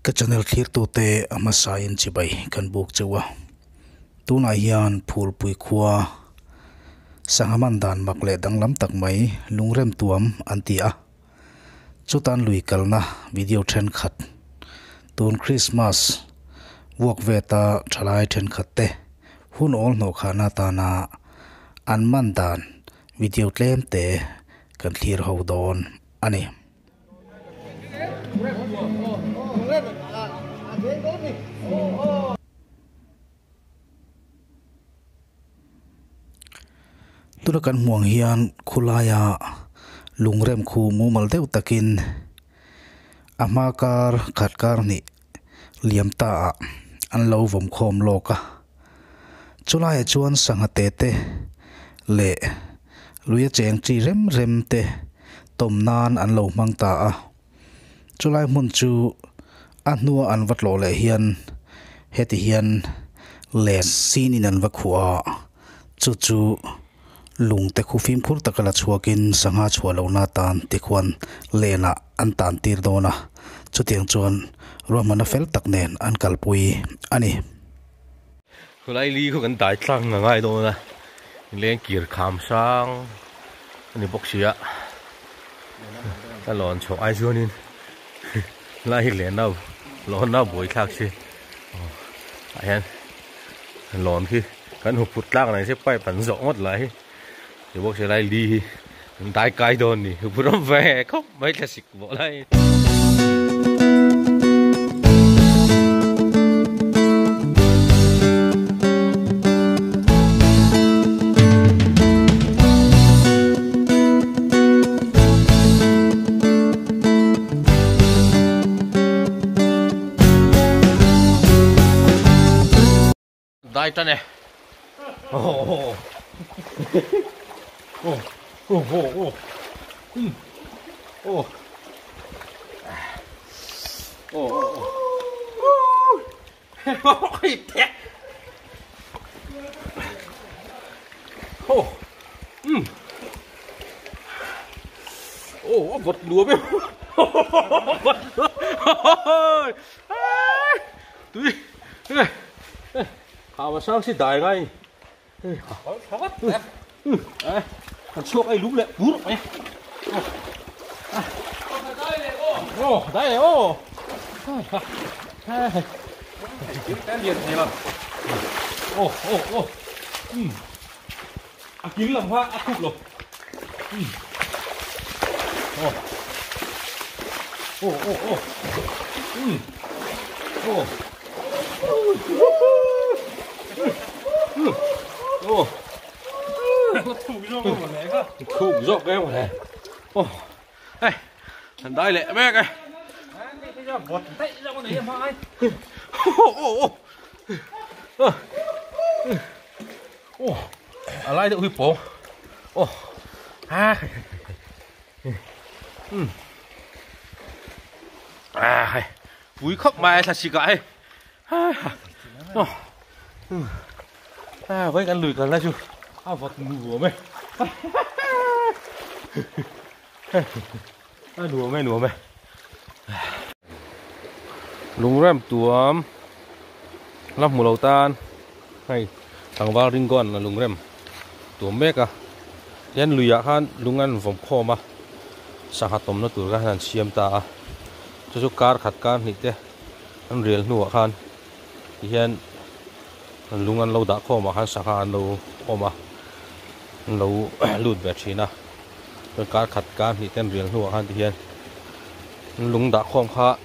Ka channel thlirtute a hmasain chibai kan buk cheu a, tunah hian Phulpui khua sangha man dan mak leh danglam tak mai lungrem tuam an ti a, chutan lui kalna video thenkhat tun Christmas vuak veta thalai thenkhat te hun awl hnawhkhahna atana an man dan video tlem te kan thlir ho dawn a ni. Tuna kan hmuh ang hian khulaia lungrem khu mumal deuh takin a hma kar khat kar hnih liam ta ah an lo vawm khawm lawk a chulaiah chuan sangha te te leh lui a cheng chi rem rem te tawm nan an lo hmang ta a chulai hmun chu a hnua an va tlawh leh hian heti hian len sin in an va khuah a chu chu lung te khu fimkhur taka la chhuakin sangha chhuah lohna atan tikhuan lenah an tan tir dawn a chutiang chuan ruahmanna fel tak nen an kalpui a ni. Khulai li khu kan dai tlang a ngai dawn a leng kir kham hrang a ni bawk si a ka lawn chhoh ai chuanin lai hi lehna lawnna buai thlak si ah hian lawn khi kan hu phut tlang mai se pipe an zawh ngawt lai hi ti bawk si lai li hi an dai kai dawn a ni hu phut awm ve khawp mai thlasik vawh lai. Dai tan e. Oh. Oh. Oh oh oh. Um. Oh. Oh oh oh. Oh. Um. Oh, vật lúa bên. Vật lúa. Tui. Khao sang si dai ngay. Thằng chuộc ai lúm lẹ bú rồi. Ô, dai ô. Ô ô ô. A kín làm hoa, a khúc rồi. Ô. Ô ô ô. Ô. Ô. Khúc dọc em này. Ô. Ê, thằng đai lẹ mẹ cái. Ô ô ô. Ô. À lai được huy bố. Ô. À. À hay. Búi khóc mai là chỉ cái. À với cái lùi còn ra chú. À vật nùa mày. À nùa mày nùa mày. Lung rem tuam. Lắp mù lầu tan. Hay thằng vào ring con là lung rem. Tuam mek a. Yan lùi à khan lung ăn vòng kho mà. Sang hạt tôm nó tụi ra hàn xiêm ta a. Cho chú car khát can nị thế. Ăn riel nùa khan. Hian lung an lo dah khawm ah khan sangha an lo awm a an lo lut ve thin a chuan kar khat kar hnih te an rial hnuah khan ti hian lung dah khawm kha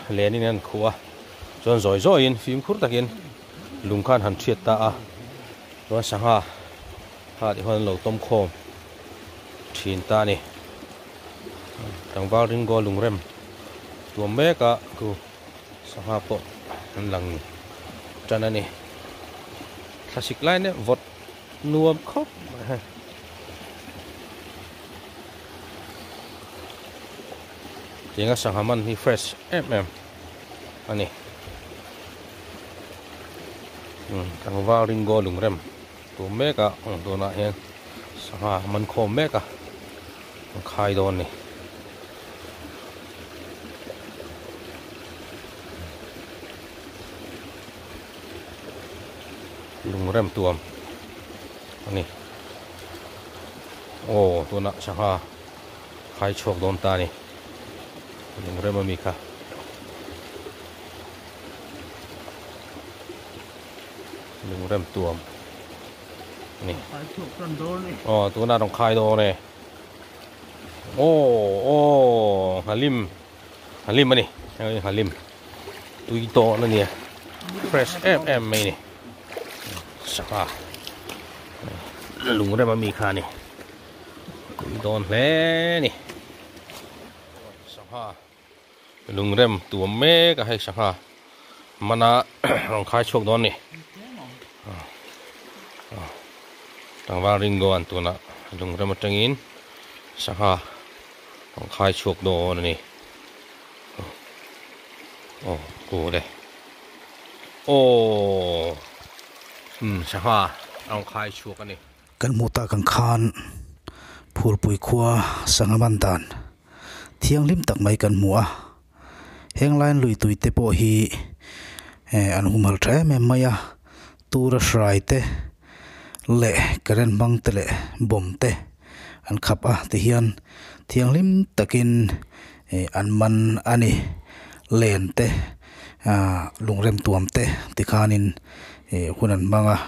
len in an khuh a chuan zawi zawi in fimkhur takin lung khan han thiat ta a chuan sangha kha ti huan an lo tawm khawm thin ta a ni tlangval ringo lungrem tuam mek a khu sangha pawh an lang tan a ni thlasik lai nen vawt nuam khawp mai hei tianga sangha man hi fresh em em a ni tlangval ringo lungrem tur mek a tunah hian sangha man khawm mek a an khai dawn a ni. Lungrem tuam a ni. Aw tunah sangha khai chhuak dawn ta a ni. Lungrem ami kha. Lungrem tuam a ni. Aw tunah rawn khai dawn e. Aw aw nghalim nghalim a ni. Heng hi nghalim tui dawn a nia fresh em em mai a ni. Sangha lungrem ami kha a ni tui dawn hle a ni. Sangha lungrem tuam mek a hei sangha mana rawn khai chhuak dawn a ni. Tlangval Ringo an tunah lungrem atangin sangha rawn khai chhuak dawn a ni. Aw kul e. Aw umm sangha a rawn khai chhuak a ni. Kan hmuh tak ang khan Phulpui khua sangha man dan thianghlim tak mai kan hmu a. Heng line lui tui te pawh hi eh an humhalh tha em em mai a tura hrai te leh current hmang te leh bomb te an khap a tihian thianghlim takin eh an man a ni len te ah lungrem tuam te tikhanin eh hun an hmang a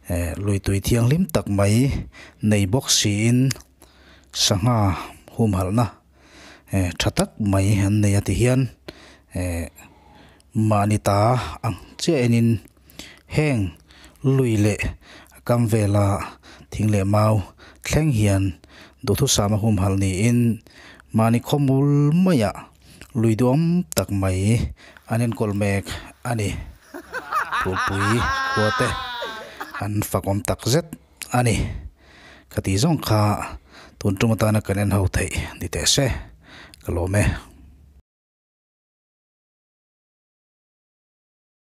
eh lui tui thianghlim tak mai nei bawk siin sangha humhalhna. eh tha tak mai an nei a ti hian eh mahni ta ang chiah enin heng lui leh a kam vela thing leh mau thleng hian duhthusam a humhalh niin mahni khawmul maiah lui duam tak mai an enkawl mek a ni. Phulpui khua te an fakawm tak zet. A ni, ka tih zawng kha tun tum atana kan en ho theih ni teh se, ka lawm e.